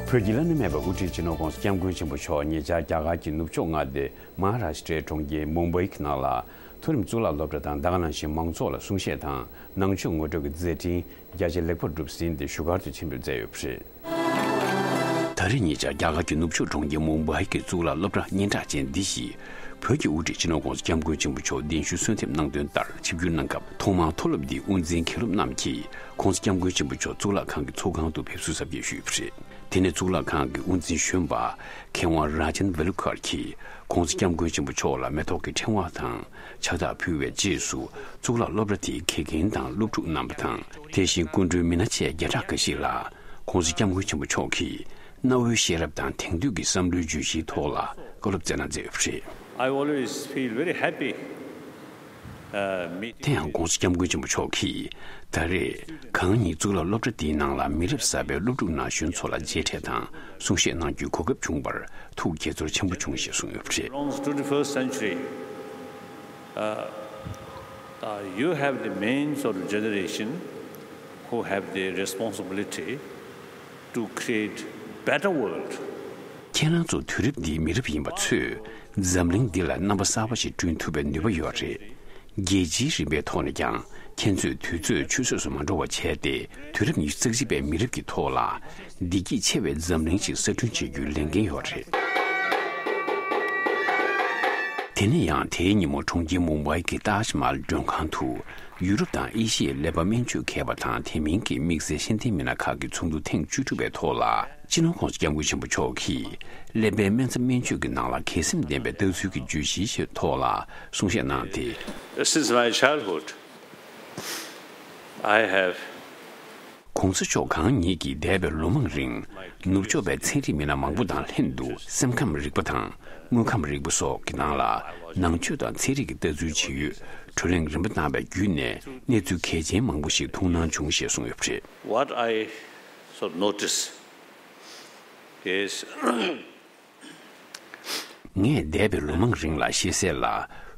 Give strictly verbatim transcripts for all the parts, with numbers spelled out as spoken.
བོད་ཀྱི་བླ་ན་མེད་པའི་དབུ་ཁྲིད་སྤྱི་ནོར་༸གོང་ས་༸སྐྱབས་མགོན་ཆེན་པོ་མཆོག་ཉེ་ཆར་རྒྱ་གར་གྱི་ནུབ་ཕྱོགས་མངའ་སྡེ་མ་ཧཱ་རཱ་ཤི་ཏྲའི་གྲོང་ཁྱེར་མུམ་བྷའི་གི་ནང་ལ། མཐོ་རིམ་གཙུག་ལག་སློབ་གྲྭ་དང་ད་ག་ནང་བཞིན་མང་ཚོགས་ལ་གསུང་བཤད་དང་ནང་ཆོས་ངོ་སྤྲོད་ཀྱི་མཛད་འཕྲིན་རྒྱ་ཆེར་ལེགས་པར་གྲུབ་ཟིན་ཏེ་བཞུགས་སྒར་དུ་ཆེད་འབོད་མཛད་ཡོད་པ་རེད། ད་རེས་ཉེ་ཆར་རྒྱ་གར་གྱི་ནུབ་ཕྱོགས་གྲོང་ཁྱེར་མུམ་བྷའི་གི་གཙུག་ལག་སློབ་གྲྭ་སྙན་གྲགས་ཅན་འདི་ཞིག་བོད་ཀྱི་དབུ་ཁྲིད་སྤྱི་ནོར་༸གོང་ས་༸སྐྱབས་མགོན་ཆེན་པོ་མཆོག་གདན་ཞུ་གསོལ་འདེབས་གནང་དོན་ལྟར་ཆིབས་བསྒྱུར་གནང་སྐབས། ཐོག་མར་མཐོ་སློབ་འདིའི་དབུ་འཛིན་མཁན་སློབ་རྣམས་ཀྱིས་༸གོང་ས་༸སྐྱབས་མགོན་ཆེན་པོ་མཆོག་གཙུག་ལག་ཁང་གི་ཚོགས་ཁང་དུ་ཕེབས་བསུ་གཟབ་རྒྱས་ཞུས་པ་རེད། དེ་ནས་གཙུག་ལག་ཁང་གི་དབུ་འཛིན་གཞོན་པ་མཁས་དབང་རཱ་ཇན་ཝེ་ལུ་ཁར་གྱིས་༸གོང་ས་༸སྐྱབས་མགོན་ཆེན་པོ་མཆོག་ལ་མེ་ཏོག་གི་ཕྲེང་བ་དང་ཕྱག་རྟགས་ཕུལ་བའི་རྗེས་སུ། གཙུག་ལག་སློབ་གྲྭ་དེའི་དགེ་རྒན་དང་སློབ་ཕྲུག་རྣམ་པ་དང་། དེ་བཞིན་སྐུ་མགྲོན་མི་སྣ་བཅས་བརྒྱ་ཕྲག་འགའ་ཞིག་ལ་༸གོང་ས་༸སྐྱབས་མགོན་ཆེན་པོ་མཆོག་གིས་གནའ་བོའི་ཤེས་རབ་དང་དེང་དུས་ཀྱི་བསམ་བློའི་བརྗོད་གཞིའི་ཐོག་ལ་བཀའ་སློབ་སྩལ་གནང་མཛད་ཡོད་པ་རེད། I always feel very happy, uh, meeting དེ་ཡང་༸གོང་ས་༸སྐྱབས་མགོན་ཆེན་པོ་མཆོག་གིས་ད་རེས་གང་ཉིད་གཙུག་ལག་སློབ་གྲྭ་འདིའི་ནང་ལ་མི་རབས་གསར་པའི་སློབ་ཕྲུག་ན་གཞོན་ཚོ་ལ་མཇལ་འཕྲད་དང་གསུང་བཤད་གནང་རྒྱུའི་གོ་སྐབས་བྱུང་བར་ཐུགས་དགྱེས་ཚོར་ཆེན་པོ་བྱུང་ཞེས་གསུངས་ཡོད་པ་རེད། Belongs to twenty-first century. Uh, uh, you have the main sort of generation who have the responsibility to create better world. ཁྱེད་རང་ཚོ་དུས་རབས་འདིའི་མི་རབས་ཡིན་པ་ཚོས་འཛམ་གླིང་འདི་ལ་རྣམ་པ་གསར་པ་ཞིག་བསྐྲུན་ཐུབ་པའི་ནུས་པ་ཡོད་རེད། རྒྱལ་སྤྱིའི་རིམ་པའི་ཐོག་ནས་ཀྱང་ཁྱེད་ཚོས་དུས་ཚོད་ཆུད་ཟོས་སུ་མ་འགྲོ་བ་བྱས་ཏེ། དུས་རབས་ཉི་ཤུ་རྩ་གཅིག་པའི་མི་རབས་ཀྱི་ཐོག་ལ་བདེ་སྐྱིད་ཆེ་བའི་འཛམ་གླིང་ཞིག་གསར་སྐྲུན་བྱེད་རྒྱུའི་ལས་འགན་ཡོད་རེད། དེ་ནས་ཡང་དེའི་ཉིན་མོ་གྲོང་ཁྱེར་མུམ་བྷའི་གི་ཏཱཇ་མ་ཧལ་མགྲོན་ཁང་དུ། ཡུ་རོབ་དང་ཨེ་ཤི་ཡའི་ཀླད་པ་སྨན་བཅོས་མཁས་པ་དང་དེ་མིན་གྱི་དམིགས་བསལ་ཤེས་ལྡན་མི་སྣ་ཁག་གི་ཚོགས་འདུ་ཐེངས་བཅུ་དྲུག་པའི་ཐོག་ལ། སྤྱི་ནོར་༸གོང་ས་༸སྐྱབས་མགོན་ཆེན་པོ་མཆོག་གིས་ཀླད་པའི་སྨན་རྩ་སྨན་བཅོས་ཀྱི་ནང་ལ་གལ་སེམས་ལྡན་པའི་ལྟ་ཚུལ་གྱི་བརྗོད་གཞིའི་ཐོག་ལ་གསུང་བཤད་གནང་སྟེ། Since my childhood, I have གོང་ས་མཆོག་གང་ཉིད་ཀྱིས་འདས་པའི་ལོ་མང་རིང་ནུབ་ཕྱོགས་པའི་ཚན་རིག་མི་སྣ་མང་པོ་དང་ལྷན་དུ་སེམས་ཁམས་རིག་པ་དང་དངོས་ཁམས་རིག་པ་སོགས་ཀྱི་ནང་ལ་ནང་ཆོས་དང་ཚན་རིག་གི་ལྟ་ཚུལ་ཇི་ཡོད་བགྲོ་གླེང་རིམ་པ་གནང་བའི་བརྒྱུད་ནས་གནས་ཚུལ་གལ་ཆེན་མང་པོ་ཞིག་ཐུགས་སྣང་བྱུང་ཞེས་གསུངས་ཡོད་པ་རེད། What I sort of notice is ངས་འདས་པའི་ལོ་མང་རིང་ལ་ཤེས་གསལ་ལ།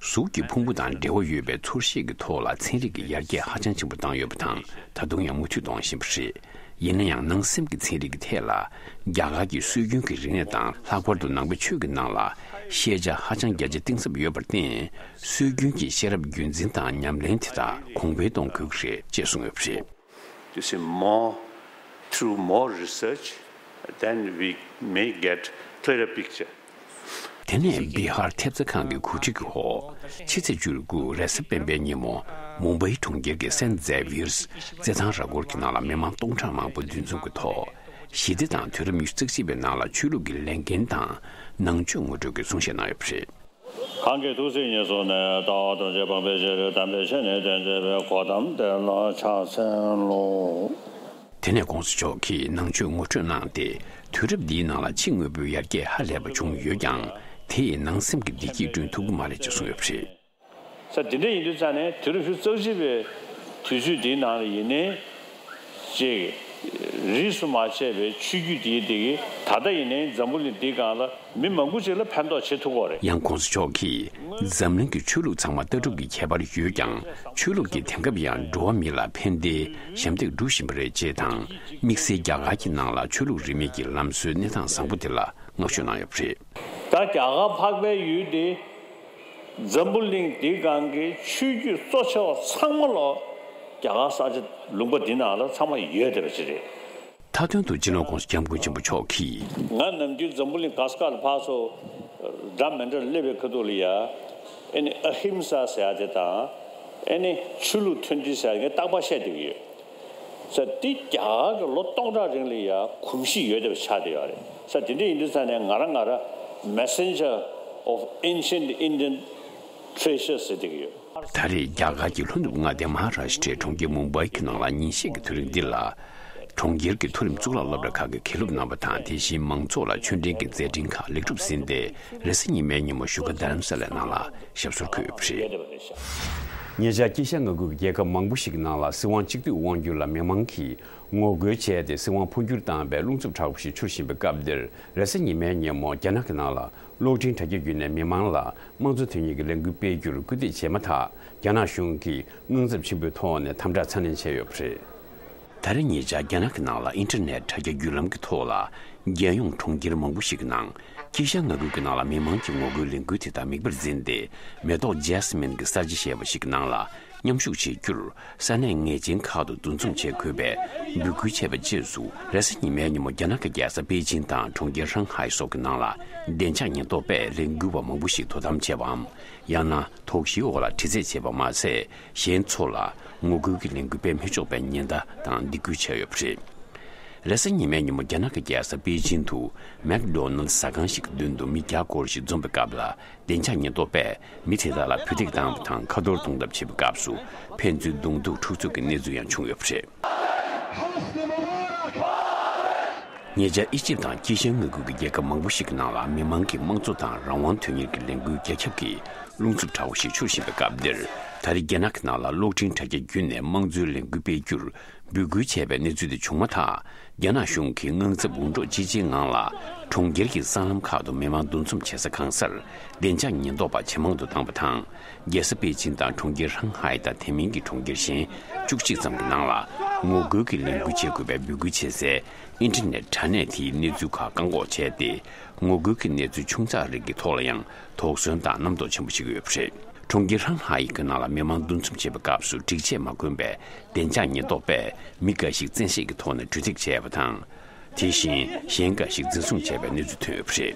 གཟུགས་ཀྱི་ཕུང་པོ་དང་འབྲེལ་བ་ཡོད་པའི་ཚོར་ཤེས་ཀྱི་ཐོག་ལ་ཚན་རིག་གི་ཡར་རྒྱས་ཧ་ཅང་ཆེན་པོ་བཏང་ཡོད་པ་དང་ད་དུང་ཡང་མུ་མཐུད་གཏོང་བཞིན་པ་རེད། ཡིན་ན་ཡང་ནང་སེམས་ཀྱི་ཚན་རིག་གི་ཐད་ལ་རྒྱ་གར་གྱི་སྲོལ་རྒྱུན་གྱི་རིག་གནས་དང་ལྷག་པར་དུ་ནང་པའི་ཆོས་ཀྱི་ནང་ལ་ཤེས་བྱ་ཧ་ཅང་རྒྱ་ཆེ་གཏིང་ཟབ་ཡོད་པར་བརྟེན། སྲོལ་རྒྱུན་གྱི་ཤེས་རབ་རྒྱུན་འཛིན་དང་ཉམས་ལེན་དེ་དག་གོང་འཕེལ་གཏོང་དགོས་ཀྱི་རེད་ཅེས་གསུངས་ཡོད་པ་རེད། You see, more, through more research, then we may get clearer picture. དེ་ནས་བི་ཧར་ཐེབས་རྩ་ཁང་གི་གོ་སྒྲིག་འོག་ཕྱི་ཚེས་བཅུ་དགུ་རེས་གཟའ་སྤེན་པའི་ཉིན་མོ་མུམ་བྷའི་གྲོང་ཁྱེར་གྱི་སེན་ཛེ་བྷི་ཡར་རྩེད་ཐང་ར་སྐོར་གྱི་ནང་ལ་མི་མང་སྟོང་ཕྲག་མང་པོ་འདུ་འཛོམས་ཀྱི་ཐོག་ཞི་བདེ་དང་དུས་རབས་ཉི་ཤུ་རྩ་གཅིག་པའི་ནང་ལ་ཆོས་ལུགས་ཀྱི་ལས་འགན་དང་ནང་ཆོས་ངོ་སྤྲོད་ཀྱི་གསུང་བཤད་གནང་ཡོད་པ་རེད། གང་གིས་ཐུགས་བརྩེ་ཉེར་བཟུང་ནས། ལྟ་བ་ཐམས་ཅད་སྤང་བའི་ཕྱིར། དམ་པའི་ཆོས་ནི་སྟོན་མཛད་པའི། གོ་ཏམ་དེ་ལ་ཕྱག་འཚལ་ལོ། དེ་ནས་༸གོང་ས་མཆོག་གིས་ནང་ཆོས་ངོ་སྤྲོད་གནང་སྟེ། དུས་རབས་འདིའི་ནང་ལ་ཕྱི་དངོས་པོའི་ཡར་རྒྱས་ཧ་ལས་པ་བྱུང་ཡོད་ཀྱང་། དེ་ཡིས་ནང་སེམས་ཀྱི་བདེ་སྐྱིད་བསྐྲུན་ཐུབ་ཀྱི་མ་རེད་ཅེས་གསུངས་ཡོད་པ་རེད། ས་དེ་འདྲ་ཡིན་དུས་ཙང་ནས་དུས་རབས་ཉི་ཤུ་རྩ་གཅིག་པའི་དུས་ཚོད་འདིའི་ནང་ལ་ཡིན་ནའི། ཅིག་རིས་སུ་མ་ཆད་པའི་ཆོས་བརྒྱུད་འདིའི་འདི་གིས་ད་ལྟ་ཡིན་ནའི་འཛམ་བུ་གླིང་འདིའི་སྒང་ལ་མི་མང་པོ་ཅིག་ལ་ཕན་ཐོགས་བྱེད་ཐུབ་ཀྱི་ཡོད་རེད། ཡང་༸གོང་ས་མཆོག་གིས་འཛམ་གླིང་གི་ཆོས་ལུགས་ཚང་མ་ལྟ་གྲུབ་ཀྱི་ཁྱད་པར་ཡོད་ཀྱང་། ཆོས་ལུགས་ཀྱི་དེང་སྐབས་ཡང་འགྲོ་བ་མི་ལ་ཕན་བདེ་ཞབས་འདེགས་སྒྲུབ་བཞིན་པ་རེད་ཅེས་དང་། དམིགས་བསལ་རྒྱ་གར་གྱི་ནང་ལ་ཆོས་ལུགས་རིས་མེད་ཀྱི་ལམ་སྲོལ་གནས་སྟངས་བཟང་པོ་དེ་ལ་བསྔགས་བརྗོད་གནང་ཡོད་པ་རེད། ད་རྒྱ་གར་འཕགས་པའི་ཡུལ་དེ་འཛམ་བུ་གླིང་འདིའི་སྒང་གི་ཆོས་བརྒྱུད་གཙོ་ཆེ་བ་ཚང་མ་ལོ་རྒྱ་གར་ས་ཆ་ལུང་པ་འདི་ནང་ལ་ཚང་མ་ཡོད་བསྡད་པ་ཅིག་རེད། མཐའ་དོན་དུ་སྤྱི་ནོར་༸གོང་ས་༸སྐྱབས་མགོན་ཆེན་པོ་མཆོག་གིས། ང་ནམ་རྒྱུན་འཛམ་བུ་གླིང་ག་ས་ག་ལ་ཕར་ཚུར་འདྲ་མི་འདྲ་སླེབས་པའི་ཁ་ཐུག་ལ་ཡ། ཨེ་ནི་ཨ་ཧིམ་ས་ཟེར་ཡ་དེ་དང་། ཨེ་ནི་ཆོས་ལུགས་མཐུན་སྒྲིལ་ཟེར་ཡ་ངས་རྟག་པར་བཤད་བསྡད་ཀྱི་ཡོད། ས་འདི་རྒྱ་གར་གྱི་ལོ་སྟོང་ཕྲག་རིང་ལ་ཡ་གོམས་གཤིས་ཡོད་བསྡད་པ་ཆགས་བསྡད་ཡོད་རེད། ས་དེ་འདྲ་ཡིན་དུས་ཙང་ནས་ང་རང་ང་རང་Messenger of Ancient Indian Treasures ཟེར་བསྡད་ཀྱི་ཡོད། ད་རེས་རྒྱ་གར་གྱི་ལྷོ་ནུབ་མངའ་སྡེ་མ་ཧཱ་རཱ་ཤི་ཏྲའི་གྲོང་ཁྱེར་མུམ་བྷའི་གི་ནང་ལ་ཉིན་ཤས་ཀྱི་ཐག་རིང་འདི་ལ། གྲོང་ཁྱེར་གྱི་མཐོ་རིམ་གཙུག་ལག་སློབ་གྲྭ་ཁག་གི་མཁན་སློབ་རྣམ་པ་དང་དེ་བཞིན་མང་ཚོགས་ལ་ཆོས་འབྲེལ་གྱི་མཛད་འཕྲིན་ཁག་ལེགས་གྲུབ་ཟིན་ཏེ། རེས་གཟའ་ཉི་མའི་ཉིན་མོ་བཞུགས་སྒར་རྡ་རམ་ས་ལའི་ནང་ལ་ཞབས་སོར་འཁོད་ཡོད་པ་རེད། ཉེ་ཆར་དཀྱིལ་ཤར་མངའ་ཁུལ་གྱི་རྒྱལ་ཁབ་མང་པོ་ཞིག་གི་ནང་ལ་སྲིད་དབང་གཅིག་སྡུད་དབང་སྒྱུར་ལ་མི་མང་གིས་ངོ་རྒོལ་བྱས་ཏེ་སྲིད་དབང་འཕོ་འགྱུར་བཏང་བའི་རླུང་འཚུབ་དྲག་པོ་ཞིག་འཕྱུར་བཞིན་པའི་སྐབས་འདིར། རེས་གཟའ་ཉི་མའི་ཉིན་མོ་རྒྱ་ནག་གི་ནང་ལ་གློག་འཕྲིན་དྲ་རྒྱ་བརྒྱུད་ནས་མི་མང་ལ་དམངས་གཙོ་དོན་གཉེར་གྱི་ལས་འགུལ་སྤེལ་རྒྱུར་སྐུལ་འདེད་བྱས་མ་ཐག་རྒྱ་ནག་གཞུང་གིས་དངངས་འཚབ་ཆེན་པོའི་ཐོག་ནས་དམ་དྲག་ཚ་ནན་བྱས་ཡོད་པ་རེད། ད་རེས་ཉེ་ཆར་རྒྱ་ནག་གི་ནང་ལ་ཨིན་ཊར་ནེཊ་དྲ་རྒྱ་བརྒྱུད་ལམ་གྱི་ཐོག་ལ། རྒྱལ་ཡོངས་གྲོང་ཁྱེར་མང་པོ་ཞིག་གི་ནང་། དཀྱིལ་ཤར་མངའ་ཁུལ་གྱི་ནང་ལ་མི་མང་གི་ངོ་རྒོལ་ལས་འགུལ་དེ་དག་མིག་དཔེར་འཛིན་ཏེ། མེ་ཏོག་ཇེ་སི་མིན་གྱི་གསར་བརྗེ་ཞེས་པ་ཞིག་གི་ནང་ལ་མཉམ་ཞུགས་བྱེད་རྒྱུར། ས་གནས་ངེས་ཅན་ཁག་ཏུ་འདུ་འཛོམས་བྱེད་དགོས་པའི་འབོད་སྐུལ་བྱས་པ་རྗེས་སུ། རེས་གཟའ་ཉི་མའི་ཉིན་མོ་རྒྱ་ནག་གི་རྒྱལ་ས་པེ་ཅིང་དང་གྲོང་ཁྱེར་ཧྲང་ཧའེ་སོགས་ཀྱི་ནང་ལ། བདེ་འཇགས་ཉེན་རྟོག་པས་ལས་འགུལ་བ་མང་པོ་ཞིག་དོ་དམ་བྱས་པའམ། ཡང་ན། དོགས་གཞིའི་འོག་ལ་དྲི་རྩད་བྱས་པ་མ་ཟད། གཞན་ཚོ་ལ་ངོ་རྒོལ་གྱི་ལས་འགུལ་སྤེལ་མི་ཆོག་པའི་ཉེན་བརྡ་དང་སྡིགས་སྐུལ་བྱས་ཡོད་པ་རེད། རེས་གཟའ་ཉི་མའི་ཉིན་མོ་རྒྱ་ནག་གི་རྒྱལ་ས་པེ་ཅིང་དུ་མེག་ཌོ་ནལ་ཟ་ཁང་ཞིག་གི་མདུན་དུ་མི་བརྒྱ་སྐོར་ཞིག་འཛོམས་པའི་སྐབས་ལ། བདེ་འཇགས་ཉེན་རྟོག་པས་མི་དེ་དག་ལ་བོ་ཏིག་བཏང་བ་དང་ཁ་ཐོར་གཏོང་ཐབས་བྱེད་པའི་སྐབས་སུ། ཕན་ཚུན་གདོང་ཐུག་འཁྲུག་རྩོད་ཀྱི་གནས་ཚུལ་ཡང་བྱུང་ཡོད་པ་རེད། ཉེ་ཆར་ཨི་ཇིབ་དང་དཀྱིལ་ཤར་མངའ་ཁུལ་གྱི་རྒྱལ་ཁབ་མང་པོ་ཞིག་གི་ནང་ལ་མི་མང་གི་དམངས་གཙོ་དང་རང་དབང་དོན་གཉེར་གྱི་ལས་འགུལ་རྒྱ་ཁྱབ་ཀྱི་རླུང་འཚུབ་དྲག་པོ་ཞིག་འཕྱུར་བཞིན་པའི་སྐབས་འདིར། ད་རེས་རྒྱ་ནག་གི་ནང་ལ་གློག་འཕྲིན་དྲ་རྒྱ་བརྒྱུད་ནས་དམངས་གཙོའི་ལས་འགུལ་སྤེལ་རྒྱུར་འབོད་སྐུལ་བྱས་པའི་གནས་ཚུལ་དེ་བྱུང་མ་ཐག་རྒྱ་ནག་གཞུང་གིས་དངངས་འཚབ་འུར་སྒྲོག་ཅི་ཆེའི་ངང་ལ། གྲོང་ཁྱེར་གྱི་སྲང་ལམ་ཁག་ཏུ་མི་མང་འདུ་འཛོམས་བྱེད་ས་གང་སར་བདེ་འཇགས་ཉེན་རྟོག་པ་ཇེ་མང་དུ་བཏང་བ་དང་། རྒྱལ་ས་པེ་ཅིན་དང་གྲོང་ཁྱེར་ཧྲང་ཧའེ་དང་དེ་མིན་གྱི་གྲོང་ཁྱེར་གཞན་བཅུ་གཅིག་ཙམ་གྱི་ནང་ལ་ངོ་རྒོལ་གྱི་ལས་འགུལ་བྱེད་དགོས་པའི་འབོད་སྐུལ་བྱེད་སའི་ཨིན་ཊར་ནེཊ་དྲ་གནས་དེའི་གནས་ཚུལ་ཁག་བཀག་འགོག་བྱས་ཏེ། ངོ་རྒོལ་གྱི་གནས་ཚུལ་ཆུང་ཙག་རིགས་ཀྱི་ཐོག་ལ་ཡང་དོགས་ཟོན་དང་རྣམ་རྟོག་ཆེན་པོ་བྱེད་ཀྱི་ཡོད་པ་རེད། གྲོང་ཁྱེར་ཧྲང་ཧའེ་གྱི་ནང་ལ་མི་མང་འདུ་འཛོམས་བྱེད་པའི་སྐབས་སུ་སྒྲིག་ཆས་མ་གོན་པའི་བདེ་འཇགས་ཉེན་རྟོག་པས་མི་འགའ་ཞིག་བཙན་ཤེད་ཀྱི་ཐོག་ནས་འགྲོ་འདེགས་བྱས་པ་དང་། དེ་བཞིན་གཞན་འགའ་ཞིག་འཛིན་བཟུང་བྱས་པའི་གནས་ཚུལ་ཐོན་ཡོད་པ་རེད།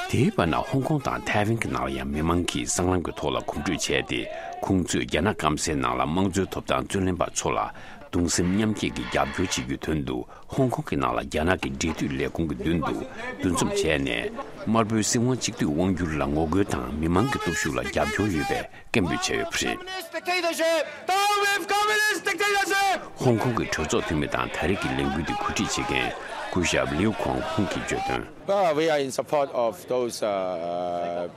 དེའི་བར་ན་ཧོང་ཀོང་དང་ཐའེ་ཝན་གྱི་ནང་ལ་ཡང་མི་མང་གིས་སྲང་ལམ་གྱི་ཐོག་ལ་གོམ་བགྲོད་བྱས་ཏེ། ཁོང་ཚོས་རྒྱ་ནག་སྐམ་སའི་ནང་ལ་དམངས་གཙོའི་ཐོབ་ཐང་རྩོད་ལེན་པ་ཚོ་ལ་གདུང་སེམས་མཉམ་སྐྱེད་ཀྱི་རྒྱབ་སྐྱོར་བྱེད་རྒྱུའི་དོན་དུ། ཧོང་ཀོང་གི་ནང་ལ་རྒྱ་ནག་གི་འབྲེལ་མཐུད་ལས་ཁུངས་ཀྱི་མདུན་དུ་འདུ་འཛོམས་བྱས་ནས། དམར་པོའི་སྲིད་དབང་གཅིག་སྡུད་དབང་སྒྱུར་ལ་ངོ་རྒོལ་དང་མི་མང་གི་སྟོབས་ཤུགས་ལ་རྒྱབ་སྐྱོར་ཡོད་པའི་སྐད་འབོད་བྱས་ཡོད་པ་རེད། Communist dictatorship! Down with communist dictatorship! ཧོང་ཀོང་གི་གྲོས་ཚོགས་འཐུས་མི་དང་ད་རེས་ཀྱི་ལས་འགུལ་འདི་གོ་སྒྲིག་བྱེད་མཁན་སྐུ་ཞབས་ལིའུ་ཁོང་ཧུང་གིས་བརྗོད་དོན། Well, we are in support of those, uh,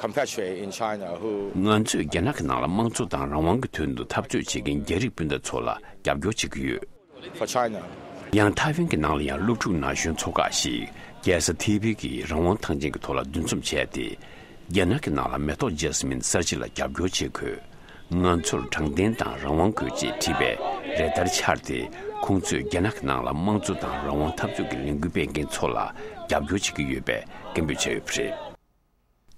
compatriot in China who ང་ཚོས་རྒྱ་ནག་གི་ནང་ལ་དམངས་གཙོ་དང་རང་དབང་གི་དོན་དུ་འཐབ་རྩོད་བྱེད་མཁན་རྒྱ་རིགས་སྤུན་ཟླ་ཚོ་ལ་རྒྱབ་སྐྱོར་བྱེད་ཀྱི་ཡོད། For China. ཡང་ཐའེ་ཝན་གྱི་ནང་ལ་ཡང་སློབ་ཕྲུག་ན་གཞོན་ཚོ་ཁག་ཞིག་རྒྱལ་ས་ཐེ་པེ་གི་རང་དབང་ཐང་ཆེན་གྱི་ཐོག་ལ་འདུ་འཛོམས་བྱས་ཏེ། རྒྱ་ནག་གི་ནང་ལ་མེ་ཏོག་ཇཱ་སི་མིན་གསར་བརྗེ་ལ་རྒྱབ་སྐྱོར་བྱེད་དགོས། ང་ཚོར་དྲང་བདེན་དང་རང་དབང་དགོས་ཅེས་བྲིས་པའི་རེ་ལྟར་འཕྱར་ཏེ། ཁོང་ཚོས་རྒྱ་ནག་གི་ནང་ལ་དམངས་གཙོ་དང་རང་དབང་འཐབ་རྩོད་ཀྱི་ལས་འགུལ་སྤེལ་མཁན་ཚོ་ལ་རྒྱབ་སྐྱོར་བྱེད་ཀྱི་ཡོད་པའི་སྐད་འབོད་བྱས་ཡོད་པ་རེད།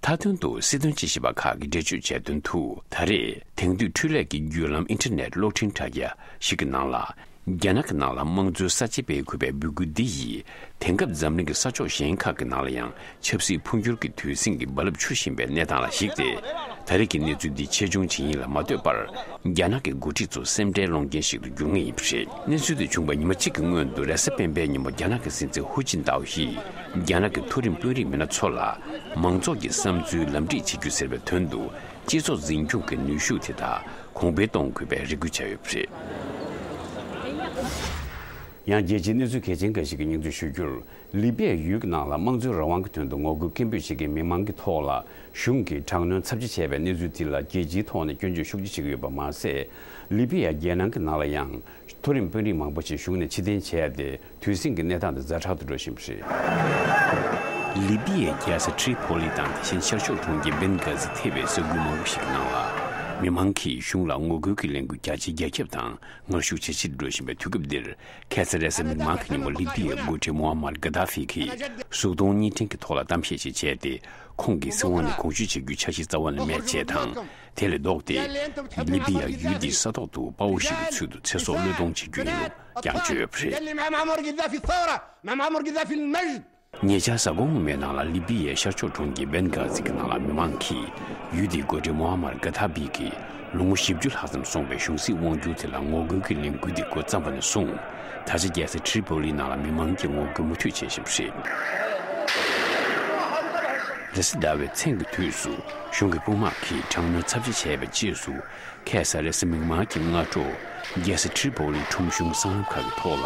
མཐའ་དོན་དུ་སྲིད་དོན་དཔྱད་ཞིབ་པ་ཁག་གིས་འགྲེལ་བརྗོད་བྱས་དོན་དུ། ད་རེས་དེང་དུས་འཕྲུལ་ལས་ཀྱི་བརྒྱུད་ལམ་ཨིན་ཊར་ནེཊ་གློག་འཕྲིན་དྲ་རྒྱ་ཞིག་གི་ནང་ལ། རྒྱ་ནག་གི་ནང་ལ་དམངས་གཙོའི་གསར་བརྗེ་སྤེལ་དགོས་པའི་འབོད་སྐུལ་འདི་ཡིས་དེང་སྐབས་འཛམ་གླིང་གི་ས་ཕྱོགས་གཞན་ཁག་གི་ནང་ལ་ཡང་ཆབ་སྲིད་འཕོ་འགྱུར་གྱི་དུས་ཟིང་གི་རྦ་རླབས་འཕྱུར་བཞིན་པའི་གནས་སྟངས་ལ་གཞིགས་ཏེ། ད་རེས་ཀྱི་གནས་ཚུལ་འདི་ཆེ་ཆུང་ཇི་ཡིན་ལ་མ་ལྟོས་པར། རྒྱ་ནག་གི་འགོ་ཁྲིད་ཚོ་སེམས་ཁྲལ་སློང་རྐྱེན་ཞིག་ཏུ་འགྱུར་ངེས་ཡིན་པ་རེད། གནས་ཚུལ་དེ་བྱུང་བའི་ཉི་མ་གཅིག་གི་སྔོན་དུ་རེས་གཟའ་སྤེན་པའི་ཉིན་མོ་རྒྱ་ནག་གི་སྲིད་འཛིན་ཧུའུ་ཅིན་ཏའོ་ཡིས་རྒྱ་ནག་གི་མཐོ་རིམ་དཔོན་རིགས་མི་སྣ་ཚོ་ལ་མང་ཚོགས་ཀྱི་བསམ་ཚུལ་ལམ་ཁྲིད་བྱེད་རྒྱུ་ཟེར་བའི་དོན་དུ། སྤྱི་ཚོགས་འཛིན་སྐྱོང་གི་ནུས་ཤུགས་དེ་དག་གོང་འཕེལ་གཏོང་དགོས་པའི་རེ་སྐུལ་བྱས་ཡོད་པ་རེད། ཡང་རྒྱལ་སྤྱིའི་གནས་ཚུལ་གལ་ཆེན་འགའ་ཞིག་གི་སྙིང་བསྡུས་ཞུ་རྒྱུར། ལི་པི་ཡའི་ཡུལ་གྱི་ནང་ལ་དམངས་གཙོའི་རང་དབང་གི་དོན་དུ་ངོ་རྒོལ་སྐད་འབོད་བྱེད་མཁན་མི་མང་གི་ཐོག་ལ་གཞུང་གིས་དྲག་གནོན་ཚབས་ཆེ་བྱས་པའི་གནས་ཚུལ་དེ་ལ་རྒྱལ་སྤྱིའི་ཐོག་ནས་སྐྱོན་བརྗོད་ཤུགས་ཆེ་བྱེད་ཀྱི་ཡོད་པ་མ་ཟད། ལི་པི་ཡ་རྒྱལ་ནང་གི་ནང་ལ་ཡང་མཐོ་རིམ་དཔོན་རིགས་མང་པོ་ཞིག་གཞུང་ནས་ཕྱིར་འཐེན་བྱས་ཏེ། དུས་ཟིང་གི་གནས་སྟངས་དེ་ཛ་དྲག་ཏུ་འགྲོ་བཞིན་པ་རེད། ལི་པི་ཡའི་རྒྱལ་ས་ཏྲི་པོ་ལི་དང་དེ་བཞིན་ཤར་ཕྱོགས་གྲོང་ཁྱེར་བེན་གྷ་ཟི་ཐེ་བའི་ས་ཁུལ་མང་པོ་ཞིག་གི་ནང་ལ། མི་མང་གིས་གཞུང་ལ་ངོ་རྒོལ་གྱི་ལས་འགུལ་རྒྱ་ཆེ་རྒྱ་ཁྱབ་དང་ངར་ཤུགས་ཇེ་ཆེར་འགྲོ་བཞིན་པའི་དུས་སྐབས་འདིར། ཁ་སང་རེས་གཟའ་མིག་དམར་གྱི་ཉིན་མོ་ལི་པི་ཡའི་འགོ་ཁྲིད་མོ་ཨ་མར་གྷ་དཱ་ཧྥི་གིས་གཟུགས་མཐོང་བརྙན་འཕྲིན་གྱི་ཐོག་ལ་གཏམ་བཤད་ཞིག་བྱས་ཏེ། ཁོང་གིས་སྲིད་དབང་ནས་དགོངས་ཞུ་བྱེད་རྒྱུའི་འཆར་གཞི་རྩ་བ་ནས་མེད་ཅེས་དང་། དེ་ལས་ལྡོག་སྟེ། ལི་པི་ཡ་ཡུལ་འདིའི་ས་ཐོག་ཏུ་དཔའ་བོ་ཞིག་གི་ཚུལ་དུ་ཚེ་སྲོག་བློས་གཏོང་བྱེད་རྒྱུ་ཡིན་ལུགས་ཀྱང་བརྗོད་ཡོད་པ་རེད། ཉེ་ཆར་གཟའ་འཁོར་སྔོན་མའི་ནང་ལ་ལི་པི་ཡའི་ཤར་ཕྱོགས་གྲོང་ཁྱེར་བེན་གྷ་ཟི་གི་ནང་ལ་མི་མང་གིས་ཡུལ་དེའི་འགོ་ཁྲིད་མོ་ཨ་མར་གྷ་དཱ་ཧྥི་གིས་ལོ་ངོ་བཞི་བཅུ་ལྷག་ཙམ་སོང་བའི་གཞུང་སྲིད་དབང་སྒྱུར་དེ་ལ་ངོ་རྒོལ་གྱི་ལས་འགུལ་འདི་འགོ་བརྩམས་པ་ནས་བཟུང་། ད་ཆ་རྒྱལ་ས་ཏྲི་པོ་ལིའི་ནང་ལ་མི་མང་གིས་ངོ་རྒོལ་མུ་མཐུད་བྱེད་བཞིན་པ་རེད། རེས་གཟའ་ཟླ་བའི་མཚན་གྱི་དུས་སུ་གཞུང་གི་དཔུང་དམག་གིས་དྲག་གནོན་ཚབས་ཆེ་བྱས་པའི་རྗེས་སུ། ཁ་སང་རེས་གཟའ་མིག་དམར་གྱི་སྔ་དྲོ། རྒྱལ་ས་ཏྲི་པོ་ལིའི་ཁྲོམ་གཞུང་སྲང་ལམ་ཁག་གི་ཐོག་ལ་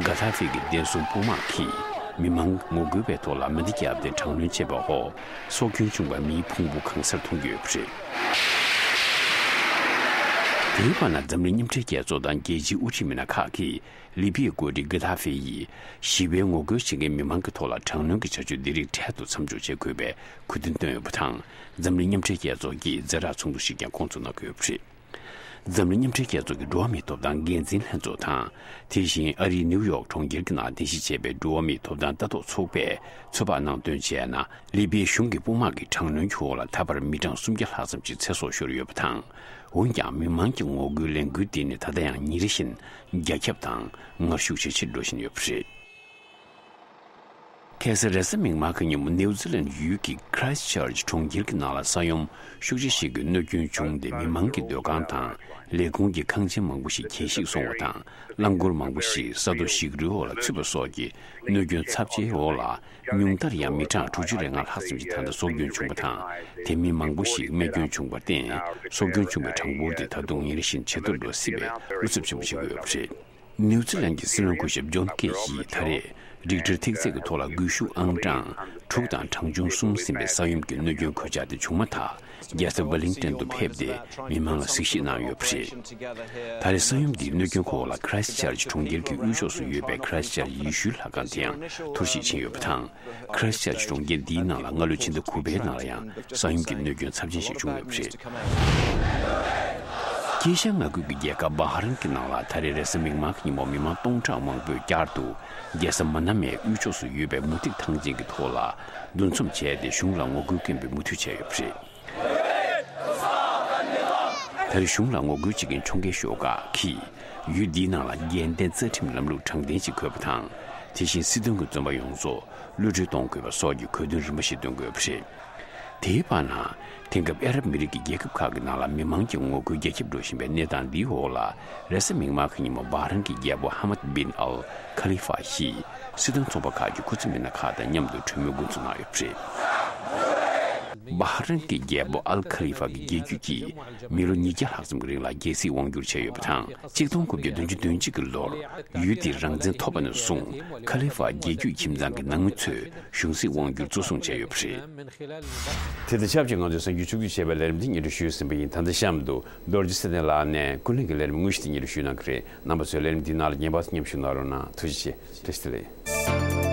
གྷ་དཱ་ཧྥི་གི་བདེ་སྲུང་དཔུང་དམག་གིས་མི་མང་ངོ་རྒོལ་བའི་ཐོག་ལ་མེ་མདའ་བརྒྱབ་སྟེ་དྲག་གནོན་བྱས་པའི་འོག་སྲོག་སྐྱོན་བྱུང་བའི་མིའི་ཕུང་པོ་གང་སར་མཐོང་རྒྱུ་ཡོད་པ་རེད། དེའི་བར་ན་འཛམ་གླིང་མཉམ་འབྲེལ་རྒྱལ་ཚོགས་དང་རྒྱལ་སྤྱིའི་དབུ་ཁྲིད་མི་སྣ་ཁག་གིས་ལི་པི་ཡའི་འགོ་ཁྲིད་གྷ་དཱ་ཧྥི་ཡིས་ཞི་བའི་ངོ་རྒོལ་བྱེད་མཁན་མི་མང་གི་ཐོག་ལ་དྲག་གནོན་གྱི་བྱ་སྤྱོད་འདི་རིགས་འཕྲལ་དུ་མཚམས་འཇོག་བྱེད་དགོས་པའི་གུས་འདུན་བཏོན་ཡོད་པ་དང་། འཛམ་གླིང་མཉམ་འབྲེལ་རྒྱལ་ཚོགས་ཀྱིས་ཛ་དྲག་ཚོགས་འདུ་ཞིག་ཀྱང་བསྐོང་ཚོགས་གནང་གི་ཡོད་པ་རེད། འཛམ་གླིང་མཉམ་འབྲེལ་རྒྱལ་ཚོགས་ཀྱི་འགྲོ་བ་མིའི་ཐོབ་ཐང་འགན་འཛིན་ལྷན་ཚོགས་དང་། དེ་བཞིན་ཨ་རིའི་ནིའུ་ཡོག་གྲོང་ཁྱེར་གྱི་ནང་རྟེན་གཞི་བྱས་པའི་འགྲོ་བ་མིའི་ཐོབ་ཐང་ལྟ་རྟོག་ཚོགས་པས་ཚོད་དཔག་གནང་དོན་བྱས་ན། ལི་པིའི་གཞུང་གི་དཔུང་དམག་གི་དྲག་གནོན་གྱི་འོག་ལ་ད་བར་མི་གྲངས་སུམ་བརྒྱ་ལྷག་ཙམ་ཞིག་ཚེ་སྲོག་ཤོར་ཡོད་པ་དང་། འོན་ཀྱང་མི་མང་གི་ངོ་རྒོལ་ལས་འགུལ་འདི་ནི་ད་ལྟ་ཡང་ཉིན་རེ་བཞིན་རྒྱ་ཁྱབ་དང་ངར་ཤུགས་ཇེ་ཆེར་འགྲོ་བཞིན་ཡོད་པ་རེད། ཁ་སང་རེས་གཟའ་མིག་དམར་གྱི་ཉིན་མོ་ནིའུ་ཛི་ལན་ཡུལ་གྱི་Christchurch་གྲོང་ཁྱེར་གྱི་ནང་ལ་ས་ཡོམ་ཤུགས་ཆེ་ཞིག་གིས་གནོད་སྐྱོན་བྱུང་སྟེ། མི་མང་གི་སྡོད་ཁང་དང་ལས་ཁུངས་ཀྱི་ཁང་ཆེན་མང་པོ་ཞིག་གྱེས་ཤིག་སོང་བ་དང་། རླངས་འཁོར་མང་པོ་ཞིག་ས་རྡོ་ཞིག་རོའི་འོག་ལ་ཚུད་པ་སོགས་ཀྱི་གནོད་སྐྱོན་ཚབས་ཆེའི་འོག་ལ། ཉུང་མཐར་ཡང་མི་གྲངས་དྲུག་ཅུ་རེ་ལྔ་ལྷག་ཙམ་ཞིག་ད་ལྟ་སྲོག་སྐྱོན་བྱུང་བ་དང་། དེ་མིན་མང་པོ་ཞིག་རྨས་སྐྱོན་བྱུང་བར་བརྟེན། སྲོག་སྐྱོན་བྱུང་བའི་གྲངས་འབོར་དེ་ད་དུང་ཉིན་རེ་བཞིན་ཇེ་མཐོར་འགྲོ་སྲིད་པའི་བློ་འཚབ་ཆེན་པོ་བྱེད་ཀྱི་ཡོད་པ་རེད། ནིའུ་ཛི་ལན་གྱི་སྲིད་བློན་སྐུ་ཞབས་ཇོན་ཁེ་ཡིས་ད་རེས་རིག་ཊར་ཐིག་ཚད་ཀྱི་ཐོག་ལ་སྒུལ་ཤུགས་ཨང་གྲངས་དྲུག་དང་གྲངས་ཆུང་གསུམ་ཟིན་པའི་ས་ཡོམ་གྱི་གནོད་སྐྱོན་གོད་ཆག་དེ་བྱུང་མ་ཐག་རྒྱལ་ས་ཝེ་ལིང་ཊོན་དུ་ཕེབས་ཏེ། མི་མང་ལ་གཟིགས་ཞིབ་གནང་ཡོད་པ་རེད། ད་རེས་ས་ཡོམ་འདིའི་གནོད་སྐྱོན་འོག་ལ་Christchurch་གྲོང་ཁྱེར་གྱི་དབུས་ཕྱོགས་སུ་ཡོད་པའི་Christchurch་ཡེ་ཤུའི་ལྷ་ཁང་དེ་ཡང་འཐོར་ཞིག་ཕྱིན་ཡོད་པ་དང་། Christchurch་གྲོང་ཁྱེར་འདིའི་ནང་ལ་སྔ་ལོའི་ཕྱི་ཟླ་དགུ་པའི་ནང་ལ་ཡང་ས་ཡོམ་གྱི་གནོད་སྐྱོན་ཚབས་ཆེན་ཞིག་བྱུང་ཡོད་པ་རེད། དཀྱིལ་ཤར་མངའ་ཁུལ་གྱི་རྒྱལ་ཁབ་བྷ་ཧ་རན་གྱི་ནང་ལ་ད་རེས་རེས་གཟའ་མིག་དམར་གྱི་ཉིན་མོ་མི་མང་སྟོང་ཕྲག་མང་པོས་བསྐྱར་དུ་རྒྱལ་ས་མ་ན་མའི་དབུས་ཕྱོགས་སུ་ཡོད་པའི་མུ་ཏིག་ཐང་ཆེན་གྱི་ཐོག་ལ་འདུ་འཛོམས་བྱས་ཏེ། གཞུང་ལ་ངོ་རྒོལ་སྐྱོན་པའི་མུ་མཐུད་བྱས་ཡོད་པ་རེད། ད་རེས་གཞུང་ལ་ངོ་རྒོལ་བྱེད་མཁན་ཁྱོན་གྱི་ཤོག་ཁག་གིས་ཡུལ་འདིའི་ནང་ལ་རྒྱལ་བསྟན་རྩ་ཁྲིམས་ལམ་ལུགས་དྲང་བདེན་ཞིག་དགོས་པ་དང་། དེ་བཞིན་སྲིད་དོན་གྱི་བཙོན་པ་ཡོངས་རྫོགས་གློད་གྲོལ་གཏོང་དགོས་པ་སོགས་ཀྱི་གོ་དོན་རིམ་པ་ཞིག་འདོན་དགོས་པ་རེད། དེའི་བར་ན། དེང་སྐབས་ཨ་རབ་མི་རིགས་ཀྱི་རྒྱལ་ཁབ་ཁག་གི་ནང་ལ་མི་མང་གི་ངོ་རྒོལ་རྒྱ་ཁྱབ་འགྲོ་བཞིན་པའི་གནས་སྟངས་འདིའི་འོག་ལ། རེས་གཟའ་མིག་དམར་གྱི་ཉིན་མོ་བྷ་རན་གྱི་རྒྱལ་པོ་ཧ་མད་བིན་ཨལ་ཁ་ལི་ཧྥ་ཡིས་སྲིད་དོན་ཚོགས་པ་ཁག་གི་སྐུ་ཚབ་མི་སྣ་ཁག་དང་མཉམ་དུ་གྲོས་མོལ་འགོ་འཛུགས་གནང་ཡོད་པ་རེད། བྷ་རན་གྱི་རྒྱལ་པོ་ཨལ་ཁ་ལི་ཧྥ་གི་རྒྱལ་རྒྱུད་ཀྱིས་མི་ལོ་ཉིས་བརྒྱ་ལྷག་ཙམ་གྱི་རིང་ལ་རྒྱལ་སྲིད་དབང་སྒྱུར་བྱས་ཡོད་པ་དང་། གཅིག་སྟོང་དགུ་བརྒྱ་བདུན་ཅུ་དོན་གཅིག་གི་ལོར་ཡུལ་དེའི་རང་བཙན་ཐོབ་པ་ནས་བཟུང་། ཁ་ལི་ཧྥ་རྒྱལ་རྒྱུད་ཁྱིམ་ཚང་གི་ནང་མི་ཚོས་གཞུང་སྲིད་དབང་སྒྱུར་གཙོ་བཟུང་བྱས་ཡོད་པ་རེད། དེ་དང་ཆབས་ཅིག་ང་ཚོས་གསར་འགྱུར་ཕྱོགས་བསྡུས་བྱས་པའི་ལས་རིམ་འདི་སྙན་སྒྲོན་ཞུས་ཟིན་པ་ཡིན། ད་ལྟ་གཤམ་དུ་རྡོ་རྗེ་ཚེ་བརྟན་ལགས་ནས་ཀུན་གླེང་གི་ལས་རིམ་དངོས་གཞི་དེ་སྙན་སྒྲོན་ཞུས་གནང་གི་རེད། རྣམ་པ་ཚོས་ལས་རིམ་འདིའི་ནང་ལ་ཉན་པ་དང་མཉམ་ཞུགས་གནང་རོགས་གནང་། ཐུགས་རྗེ་ཆེ། བཀྲ་ཤིས་བདེ་ལེགས།